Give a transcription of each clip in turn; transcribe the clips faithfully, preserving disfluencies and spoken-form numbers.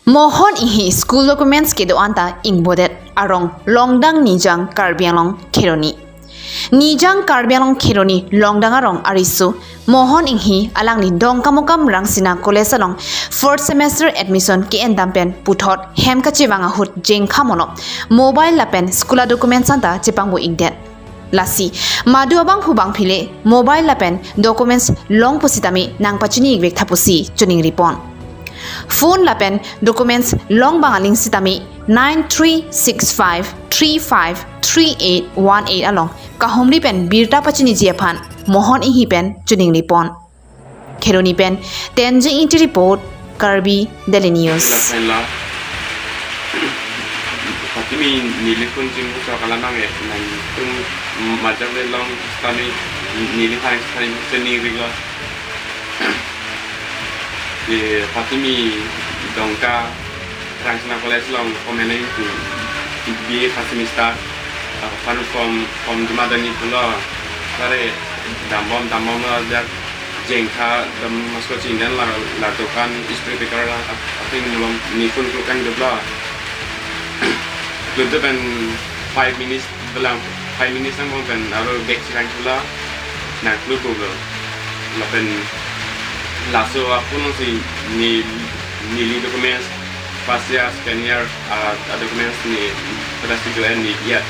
Mohon Inghi school documents kedo-an ta ingbodet arong Longdang Nijang Karbi Anglong Kheroni. Nijang Karbi Anglong Kheroni Longdang arong ariso Mohon Inghi alangli Dongkamukam Rangsina College along fourth semester admission ke-endam pen puthot hem kachevang ahut jengkha monop mobile lapen school documents anta chepangbo-ikdet. Lasi madu abang hubang phile mobile lapen documents long pusitame nangpachini-ikvek tha pusi choningri pon. Phone lapen documents long bang aling sitame nine three six five three five three eight one eight along kahumri pen birta pachiniji aphan Mohon Inghi pen choningri pon. Kheroni pen Tenzing Ingti report, Karbi Daily News. Lapen la, pati mi neli phone chingbu chok alam ange, nangtum majak le long sitame neli phai phai choningri lo. Ye, pati mi Dongka Rangsina College along komenai tu B A first semester, ah, form, form, form joma dani pulo. Tare dambom, dambom lo jak jengkha dam masko chingdan la, la dokan istri picker la, ap-, apin mulom ni phone klukang duplo. Klukde pen five minutes belang, five minutes angbong pen aro back chirang pulo, nangkluklo. Lapen laso aphone si ne, neli documents, first year, second year, ah, ah, documents ne pada situ en ne ya.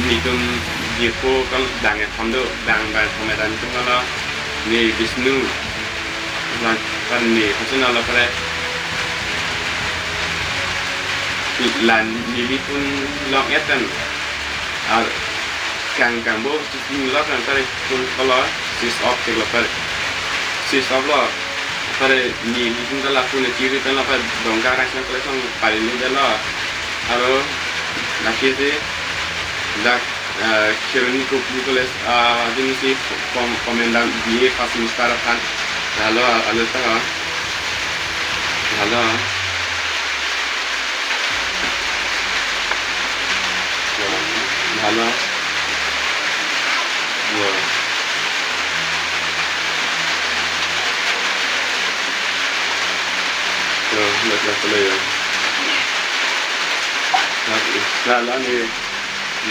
Netum Diphu kal dang e thondo, dang, dang thom e dan tum kala ne Bishnu. Lang kan ne kachin ala pare. La neli phone long-et kan. Ar kang kang bo phone long kan pare phone kala switch off ke la pare. Switch off lo pare neli phone kala phone chiri pen la pare Dongka Rangsina College along pari lu de lo. Aro lake si dak, eh, Kheroni Kopili College, ah, adim si kom-, komendan B A first semester aphan. Halo, halo ta. Halo. Halo. Yo. Yo, dak, dak, halo, yo. Dak, dak, la ni.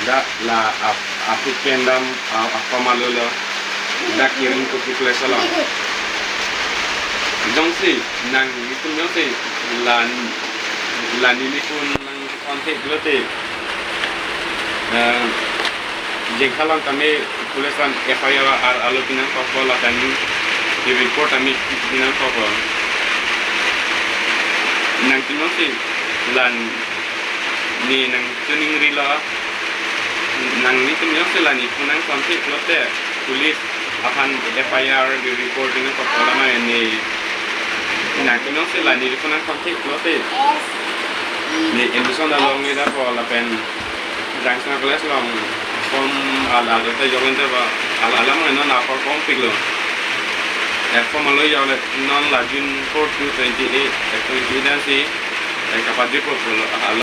Dak la ap-, aphi pen dam, a-, a-form alo lo. Dak Kheroni Kopili College along. Jongsi nangtum jongsi la, la neli phone nang contact lote, eh, jengkha long tame police an F I R alo pinangkokpo lapen report tame pinangkokpo. Nangtum jongsi la ne nangchoningrilo, nangtum jongsi la ne phone nang contact lote police aphan F I R report nangkokpo lama ne, nangtum jongsi la ne phone nang contact lote ne admission along ne dapo lapen Rangsina College along form ala ala ta jok ente ba ala ala mang non apor form piklo. Eh, form alo jok le non la June four to twenty-eight, eh, twenty-eight ansi, eh, kapajirpo pulo, ah,